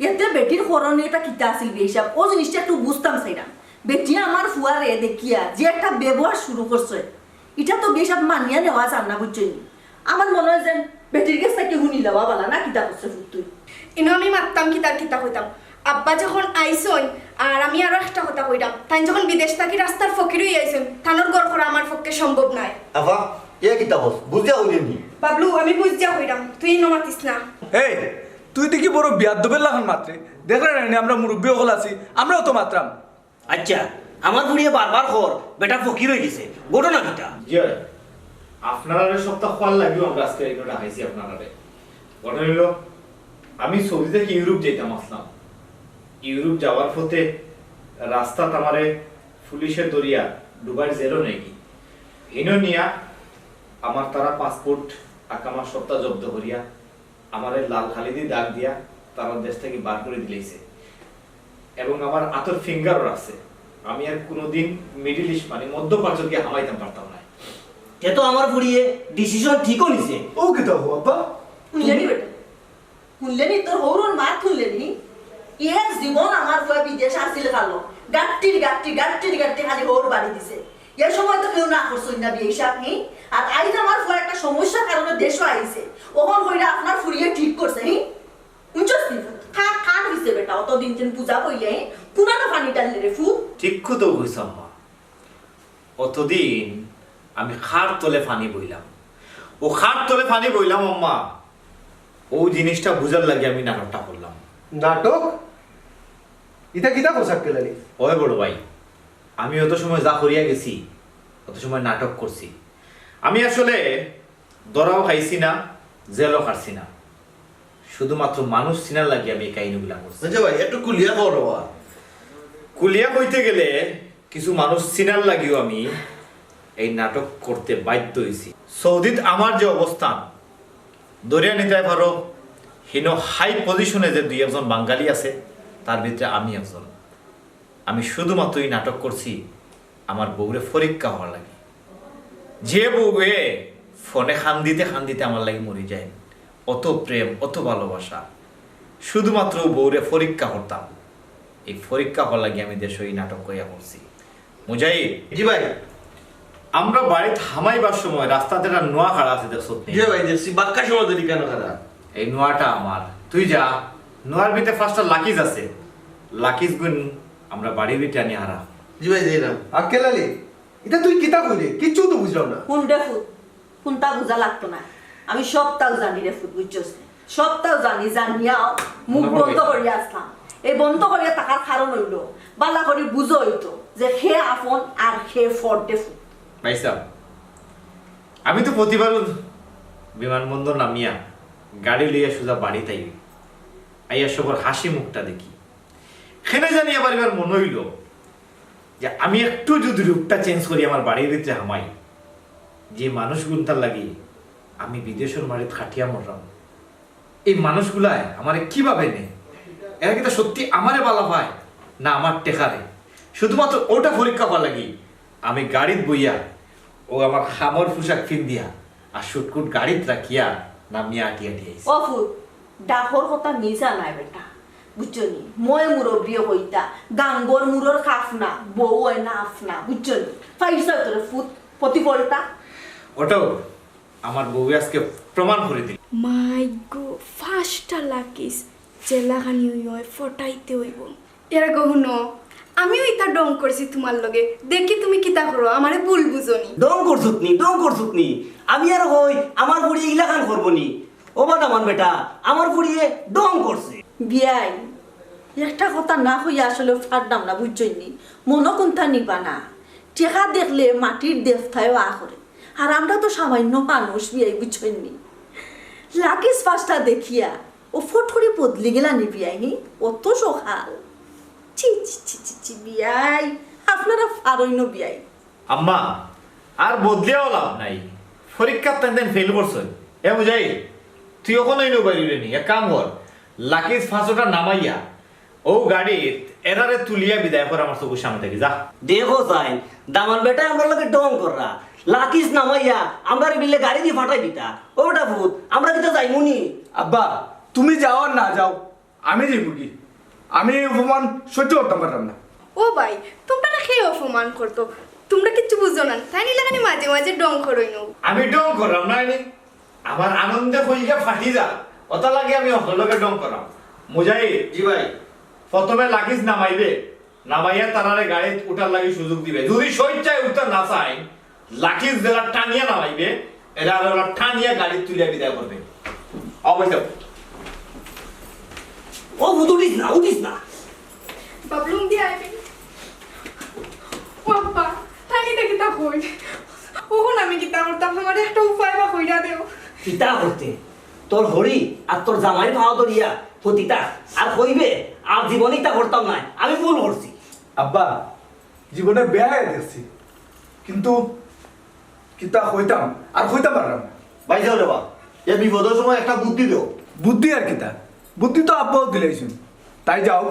এতে বেটির করণীয়টা কিতা আছিল বিয়াই সাব? ও জিনিসটা একটু বুঝতাম চাইরাম। বেটিয়ে আমার ফুয়ারে দেখিয়া যে একটা ব্যবহার শুরু করছে, ইটা তো বিয়াই সাব মানিয়া নেওয়া যার না, বুঝছইন নি? আমার মনে অয় যেন বেটির গেছ থাকি হুনিলাওয়া ভালা, না কিতা কস রে ফুত তুই? ইনো আমি মাততাম কিতা আর কিতা কইতাম। আব্বা যখন আইছইন, আর আমি আরো একটা কথা কইরাম, তাইন যখন বিদেশ থাকি রাস্তার ফকির অইয়া আইছইন, তানর ঘর করা আমার পক্ষে সম্ভব নায়। আফা, এ কিতা কস? বুঝিয়া কইলে নি? বাবলু, আমি বুঝিয়া কইরাম, তুই ইনো মাতিস না। এই, তুই দেখি বড় বিয়াদ্দবের লাখান মাতরে। দেখরে না নি, আমরা মুরব্বি অকল আছি, আমরাও তো মাতরাম। আচ্ছা, আমার ফুড়িয়ে বারবার কর, বেটা ফকির অইগেছে, ঘটনা কিতা? জি অয়, আপনারারে সবতা কওয়ার লাগিও আমরা আজকে ইনো ডাকাইছি আপনারারে। ঘটনা অইলো, আমি সৌদি থাকি ইউরোপ যাইতাম আছলাম। ইউরোপ যাওয়ার পথে রাস্তাত আমারে পুলিশে ধরিয়া দুবাইর জেলো নেয়গি। হিনো নিয়া আমার তারা পাসপোর্ট, আকামা সবতা জব্দ করিয়া আমারে লাল কালিদি দাগ দিয়া তারা দেশ থাকি বার করি দিলাইছে। এবং আমার আতর ফিঙ্গারও আছে। আমি আর কুনুদিন মিডল ইস্ট, মানে মধ্যপ্রাচ্য গিয়া হামাইতাম পারতাম নায়। তে তো আমার ফুড়িয়ে ডিসিশন ঠিকও নিছে। ও কিতা কও আব্বা? হুনলে নি বেটা? হুনলে নি? তোর হউরর মাত হুনলে নি? এক জীবন আমার ফুয়া বিদেশ আছিল খালো। গাট্টির গাট্টি, গাট্টির গাট্টি খালি হউর বাড়ি দিছে। এ সময় তো কেউ না করছইন না বিয়াই সাব, নি? আর আইজ আমার ফুয়া একটা সমস্যার কারণে দেশো আইছে। অখন কইরা আপনার ফুড়িয়ে ঠিক করছে, নি? হুনছস নি? কার, কার অইছে বেটা? অতদিন যেন বুঝা কইলে, নি? কুনানো পানি ডাললে রে ফুত? ঠিক কথা কইছ আম্মা। অতদিন আমি কার তলে পানি বইলাম। ও কার তলে পানি বইলাম আম্মা। ও জিনিসটা বুঝার লাগি আমি নাটকটা করলাম। নাটক? ইতা কিতা কস আক্কেল আলী? ওই বড় ভাই, আমি অত সময় যা করিয়া গেছি, অত সময় নাটক করছি। আমি আসলে ধরাও খাইছি না, জেলও খাটছি না। শুধুমাত্র মানুষ চিনার লাগি আমি এই কাহিনীগুলা করছি। আচ্ছা ভাই, একটু খুলিয়া কও রে বা। খুলিয়া কইতে গেলে কিছু মানুষ চিনার লাগিও আমি এই নাটক করতে বাধ্য অইছি। সৌদিত আমার যে অবস্থান, ধরিয়া নিতায় পারো, হিনো হাই পজিশনে যে দুই একজন বাঙালি আছে, তার ভিতরে আমি একজন। আমি শুধুমাত্র এই নাটক করছি আমার বউরে পরীক্ষা হওয়ার লাগি। যে বউয়ে ফোনে কান্দিতে কান্দিতে আমার লাগি মরি যায়, অত প্রেম, অত ভালোবাসা, শুধুমাত্র বউরে পরীক্ষা করতাম। এই পরীক্ষা হওয়ার লাগি আমি দেশো এই নাটক করিয়া করছি। মুজাহিদ। জি ভাই। আমরা বাড়িত হামাইবার সময় রাস্তাত একটা নোয়া খাড়া আছে, দেখছত নি? জি ভাই, দেখছি, বাক্কা সময় ধরি কেন খাড়া? এই নোয়াটা আমার। তুই যা, নোয়ার ভিতরে পাঁচটা লাকিজ আছে, লাকিজ গুন আমরা বাড়ির ভিতরে আনি হারা। জি ভাই, যাইরাম। আক্কেল আলী, ইটা তুই কিতা কইলে? কিচ্ছু তো বুঝলাম না। হুন রে ফুত, কুনতা বুঝা লাগতো না, আমি সবতাউ জানি রে ফুত, বুঝছস নি? সবতাউ জানি, জানিয়াও মুখ বন্ধ করিয়া আছলাম। এই বন্ধ করিয়া থাকার কারণ অইলো, ভালা করি বুঝো অইতো যে কে আপন আর কে পর রে ফুত। ভাইসাব, আমি তো প্রতিবার বিমানবন্দর নামিয়া গাড়ি লইয়া সোজা বাড়িত আই, আইয়া সবর হাসি মুখটা দেখি। কেনে জানি আবার এবার মনে অইলো যে আমি একটু যদি রূপটা চেঞ্জ করি, আমার বাড়ির ভিতরে হামাই, যে মানুষগুনতার লাগি আমি বিদেশর মাটিত খাটিয়া মররাম, এই মানুষগুলায় আমারে কিভাবে নে? এরা কিতা সত্যি আমারে বালা পায়, না আমার টেকারে? শুধুমাত্র ওটা পরীক্ষা করার লাগি আমি গাড়িত বইয়া, ও আমার খামর পোশাক ফিন্দিয়া আর শুটকুট গাড়িত রাখিয়া নামিয়া আটি আটি আইছি। ও ফুত, ডাকর কথা মিছা নায় বেটা, বুঝছো নি? ময় মুরব্বিয়ে কইতা, গাঙ্গর মুরর কাফ না, বউ অয় না আফনা, বুঝছো নি? ফাইরছাও তোরে ফুত, প্রতিফলটা। ওটাও আমার বউ আজকে প্রমাণ করে দিল। মাই গো, ফার্স্টটা লাকিস, জেলাখানি অই অয় ফটাইতে অইব। এরা গো হুনো, আমিও ইতা ডং করছি তোমার লগে, দেখি তুমি কিতা করো, আমারে ভুল বুঝো নি। ডং করছত নি, ডং করছত নি। আমি আর কই, আমার ফুড়ি ইলাখান করবো নি। ও বা দামান বেটা, আমার ফুড়িয়ে ডং করছে। বিয়াই, একটা কথা না কইয়া আসলে পারলাম না, বুঝছইন নি? মনো কুন্তা নিবা না। টেকা দেখলে মাটির দেবতায়ও আ করে। আর আমরা তো সামান্য মানুষ, বিয়াই, বুঝছইন নি? লাকিস ফার্স্টটা দেখিয়া ও ফট করি বদলি গেলা নি, বিয়াই, হি? অত সকাল। ছি, ছি, ছি, ছি, ছি, বিয়াই, আপনারা পারইন না, বিয়াই। আম্মা, আর বদলিয়াও লাভ নাই। পরীক্ষাত তাইন তাইন ফেল করছইন। এ মুজাহিদ, তুই অখন অইন বাইরে নি, এক কাম কর, লাকিস ফার্স্টটা নামাইয়া ও গাড়িত এরারে তুলিয়া বিদায় কর আমার চকুর সামনে থাকি, যা। দেখো সাইন, দামান বেটায় আমরার লগে ডং কররা, লাকিস নামাইয়া আমরারে বিলে গাড়ি দি ফাটাই দিতা। ও বেটা ফুত, আমরা কিতা যাইমু নি? আব্বা, তুমি যাও আর না যাও, আমি যাইমু কি? আমি এই অপমান সহ্য করতাম পারলাম না। ও ভাই, তোমরা না খেয়ে অপমান করতো, তোমরা কিচ্ছু বুঝো না। তাইন ইলাখানি মাঝে মাঝে ডং করইন। আমি ডং করলাম না, আমি আমার আনন্দে কইলে ফাটি যা, ওটা লাগে আমি অকল লগে ডং করলাম। মুজাহিদ, জি ভাই। প্রথমে লাকিস নামাইবে, নামাইয়া তারারে গাড়িত উঠার লাগি সুযোগ দিবে। যদি স্বেচ্ছায় উঠতে না চায়, লাকিস যেরা টানিয়া নামাইবে, এরা আর ওরা টানিয়া গাড়িত তুলিয়া বিদায় করবে। অবশ্য। ও, উঠিস না, উঠিস না। বাবলু, উন্দি আইবে। ও আব্বা, তাইন ইতা কিতা কইন? অখন আমি কিতা করতাম? আমারে একটা উপায় বা কইরা দেও। কিতা করতে? তোর হরি আর তোর জামাইর পাও ধরিয়া পতিতা আর কইবে, আর জীবনে ইতা করতাম নায়, আমি ভুল করছি। আব্বা, জীবনে বেহায়া দেখছি, কিন্তু কিতা কইতাম আর কইতাম পারলাম না। ভাই যাও রে বা, এ বিপদর সময় একটা বুদ্ধি দেও। বুদ্ধি আর কিতা? বুদ্ধি তো আব্বাও দিলাইছইন। তাই যাও,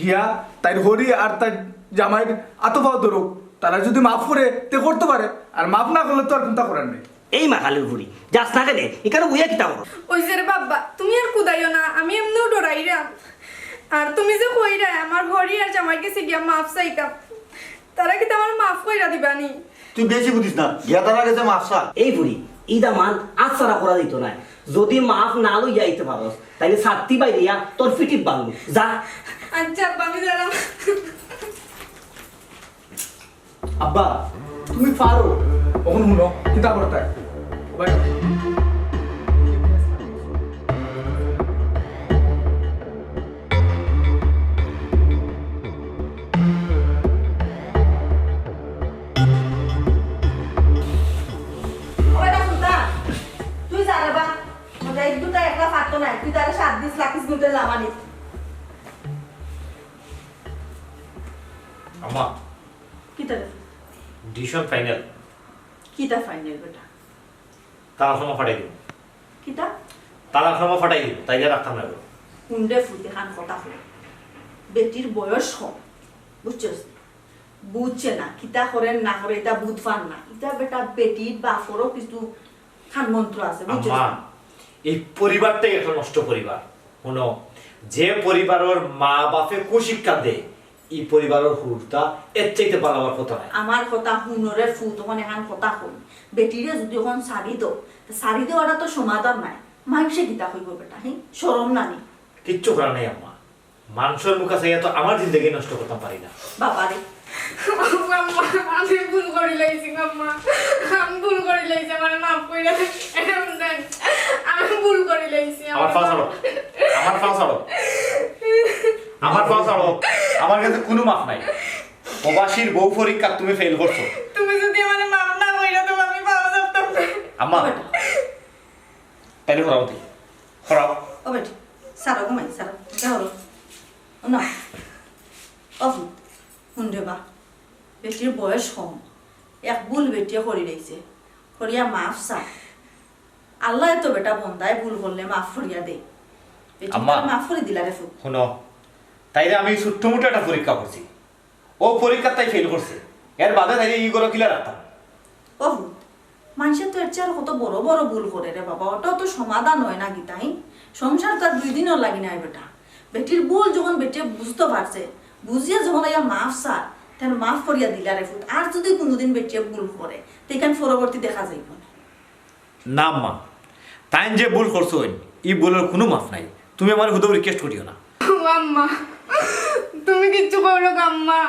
গিয়া তাইর হরি আর তাইর জামাইর আতো পাও ধরো। তারা যদি মাফ করে, তে করতে পারে, আর মাফ না করলে তো আর কুন্তা করার নাই। এই মাখালির ফুড়ি, যাস না কেনে? ইখানো বইয়া কিতা করো? ওই যে রে বাবা, তুমি আর কুদাইও না, আমি এমনেও ডরাইরাম। আর তুমি যে কইরায়, আমার হরি আর জামাইর গেছে গিয়া মাফ চাইতাম, তারা কিতা আমারে মাফ কইরা দিবা নি? তুই বেশি বুঝিস না, গিয়া তারার গেছে মাফ চা। এই ফুড়ি, ইতা মান আচ্ছাড়া করা দিত নায়। যদি মাফ না লইয়া আইতে পারস, তাইলে ছাত্তি বাইরিয়া তোর ফিটিপ বাংলো। যা। আচ্ছা আব্বা, আমি যাইরাম। আব্বা, তুমি পারো। অখন হুনো, কিতা করতায়? ও ভাই। ও বেটা সুলতান, তুই যা রে বা। মুজাহিদ দুটা একলা পারতো নায়, তুই তারে সাথ দিস, লাকিস গুটে লামানি। আম্মা, কিতা রে? Decision final. কিতা ফাইনাল বেটা? তালাক নামা ফাটাই দিব। কিতা? তালাক নামা ফাটাই দিব, তাইলে রাখতাম না। হুন রে ফুত, এখান কথা কই। বেটির বয়স কম, বুঝছস? বুঝছে না, কিতা করে না করে ইতা বুঝ পার না। ইতা বেটা বেটির বাপরও কিছু খান মন্ত্র আছে, বুঝছস? আম্মা, এই পরিবারটাই একটা নষ্ট পরিবার। হুনো, যে পরিবারর মা বাপে কুশিক্ষা দেয়, ই পরিবারর হুরুতা এর চাইতে বালা অওয়ার কথা নায়। আমার কথা হুনো রে ফুত, অখন এখান কথা কই। বেটিরে যদি অখন ছাড়ি দেও, তে ছাড়ি দেওয়াটা তো সমাধান নায়। মানষে কিতা কইবো বেটা, হি? শরম না নি? কিচ্ছু করার নাই আম্মা, মানষর মুখা চাইয়া তো আমার জিন্দেগি নষ্ট করতাম পারি না। বাবা রে। আম্মা, আমি ভুল করি লাইছি, আম্মা। আমি ভুল করি লাইছি, আমারে মাফ কইরা দেন। আমি ভুল করি লাইছি, আমার পা ছাড়ো। আমার পা ছাড়ো। আমার পা ছাড়ো। আমার গেছে কুনু মাফ নাই। প্রবাসীর বউ পরীক্ষা তুমি ফেল করছো। তুমি যদি আমারে মাফ না কইরা দেও, আমি পাও ধরতাম না। আম্মা, তাইলে করাও দি। করাও। ও বেটি, ছাড়ো গো মাই, ছাড়ো। ইটা করো। ও না। ও হুন, হুন রে বা। বেটির বয়স কম। এক ভুল বেটিয়ে করি লাইছে। করিয়া মাফ চা। আল্লায় তো বেটা বন্দায় ভুল করলে মাফ করিয়া দেয়। বেটি আম্মা। মাফ করি দিলা রে ফুত। হুনো, তাইরে আমি ছোট্ট মোটো একটা পরীক্ষা করছি। ও পরীক্ষাত তাই ফেল করছে, এর বাদে তাইরে ই ঘরো কিলা রাখতাম? ও ফুত, মানষে তো এর চেয়ে আর কত বড় বড় ভুল করে রে বাবা, ওটাও তো সমাধান হয় না গিতাই। সংসার তো আর দুই দিনও লাগি নাই বেটা। বেটির ভুল যখন বেটিয়ে বুঝতে পারছে, বুঝিয়া যখন আইয়া মাফ চার, তার মাফ করিয়া দিলা রে ফুত। আর যদি কোনোদিন বেটিয়ে ভুল করে, তে ইখান পরবর্তী দেখা যাইব না। না আম্মা, তাইন যে ভুল করছইন, ই ভুলর কুনু মাফ নাই। তুমি আমারে হুদাউ request করিও না। ও আম্মা, তুমি কিচ্ছু করো না আম্মা।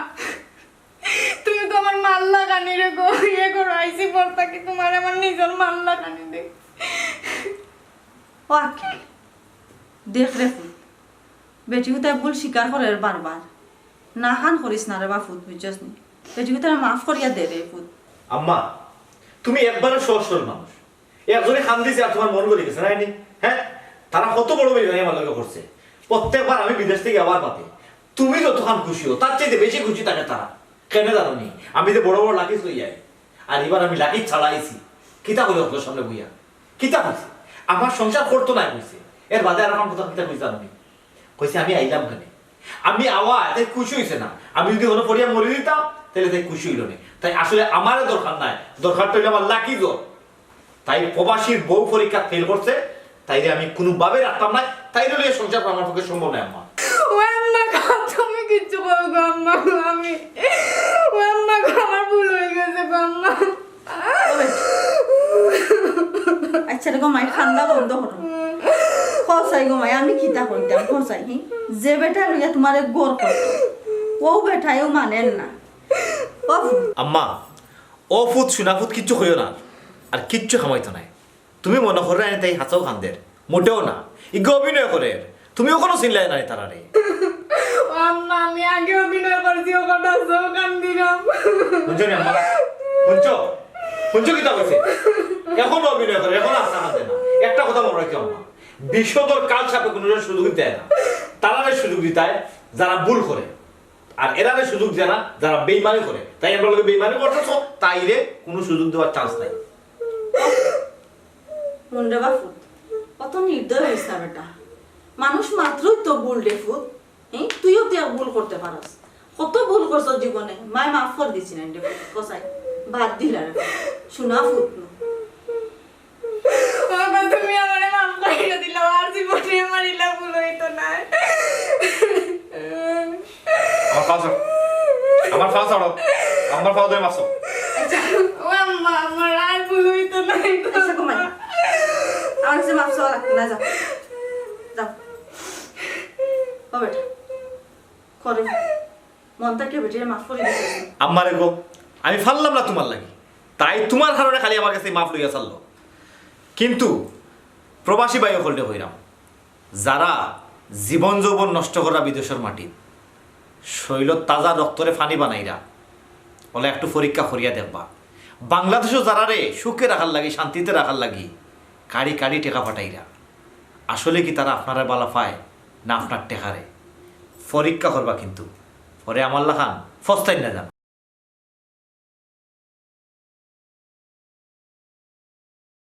তুমি তো আমার মাল্লা কানি রে গো, ইয়ে করো, আইছি পর থাকি তোমার আমার নিজর মাল্লা কানি রে। ও আক্কেল, দেখ রে ফুত, বেটি হুতায় ভুল স্বীকার করের বারবার। না খান করিস না রে বা ফুত, বুঝছস নি? বেটি হুতারে মাফ করিয়া দে রে ফুত। আম্মা, তুমি একবারে সহজ সরল মানুষ। একজনে খান দিছে আর তোমার মন গলি গেছে, নায় নি? হ্যাঁ, তারা কত বড় বেইমানি আমার লগে করছে। প্রত্যেকবার আমি বিদেশ থাকি আওয়ার বাদে তুমি যতখান খুশি হও, তার চাইতে বেশি খুশি থাকে তারা। কেনে জানো নি? আমি যে বড় বড় luggage লইয়া আই, আর এবার আমি luggage ছাড়া আইছি। কিতা কইলে অকলর সামনে বইয়া? কিতা কইছে? আমার সংসার করতো নায় কইছে। এর বাদে আর আমার কথা কিতা কইছে জানো নি? কইছে, "আমি আইলাম কেনে?" আমি আওয়ায় তাই খুশি হইছে না। আমি যদি অনো পড়িয়া মরি দিতাম, তাইলে তাই খুশি হইল নে। তাই আসলে আমারে দরকার নাই, দরকার তো হইল আমার luggage। তাই প্রবাসীর বউ পরীক্ষা ফেল করছে, তাইরে আমি কোনোভাবে রাখতাম না। তাইরে লইয়া সংসার করা আমার পক্ষে সম্ভব নয়, আম্মা। ও আম্মা গো, তুমি কিচ্ছু বলো গো আম্মা গো, আমি, ও আম্মা গো, আমার ভুল হয়ে গেছে গো আম্মা। ওরে। আচ্ছা রে গো মাই, কান্দা বন্ধ করো। কসাই গো মাই, আমি কিতা কইতাম, কসাই, হি? যে বেটা লইয়া তোমারে ঘর করতো, ও বেটায়ও মানের না। ও ফুত। আম্মা, ও ফুত, সোনা ফুত, কিচ্ছু কইও না, আর কিচ্ছু কামাইতো নাই। তুমি মনে করো না তাই হাছাউ কান্দের, মোটেও না। ইগু অভিনয় করের, তুমি অখনো চিনলায় না তারারে। ও আম্মা, আমি আগে অভিনয় করছি, অখন হাছাউ কান্দিরাম। হুনছো নি আম্মা? হুনছো? হুনছো কিতা কইছে? অখনো অভিনয় করের, অখনো হাছা কান্দে না। একটা কথা মনে রাখিও আম্মা, বিষধর কাল সাপে কুনুরে সুযোগ দেয় না। তারারে সুযোগ দিতায় যারা ভুল করে, আর এরারে সুযোগ দেয় না যারা বেইমানি করে। তাই আমরার লগে বেইমানি করতেছো, তাইরে কুনু সুযোগ দেওয়ার chance নাই। হুন রে বা ফুত, অত নির্দয় হইস না বেটা। মানুষ মাত্রই তো ভুল রে ফুত। হ্যাঁ, তুইও তো এক ভুল করতে পারস। কত ভুল করছস জীবনে, মায় মাফ করি দিছি না রে ফুত, কসাই। বাদ দিলা রে ফুত। সোনা ফুত নু। বাবা, তুমি আমারে মাফ করিয়া দিলাও, আর জীবনে আমার ইলা ভুল হইতো না। আমার পাও ছাড়ো। আমার পাও ছাড়ো। আমার পাও ধরে মাফ চাও। ও আম্মা, আমার আর ভুল হইতো না। আচ্ছা, ঘুমাই। আমার কাছে মাফ চাওয়া লাগতো না, যাও। যাও। ও বেটা, করে। মন থাকি বেটিরে মাফ করি দিছে। আম্মারে গো, আমি পারলাম না তোমার লাগি। তাই তোমার কারণে খালি আমার কাছে মাফ লইয়া ছাড়লো। কিন্তু প্রবাসী ভাই অকলরে কইরাম, যারা জীবন যৌবন নষ্ট করা বিদেশর মাটিত, শরীরর তাজা রক্তরে পানি বানাইরা, অলা একটু পরীক্ষা করিয়া দেখবা। বাংলাদেশো যারারে সুখে রাখার লাগি, শান্তিতে রাখার লাগি কাড়ি কাড়ি টেকা পাঠাইরা, আসলে কি তারা আপনারে বালা পায় না আপনার টেকারে? পরীক্ষা করবা কিন্তু, পরে আমার লাখান ফস্তাইন না জানো।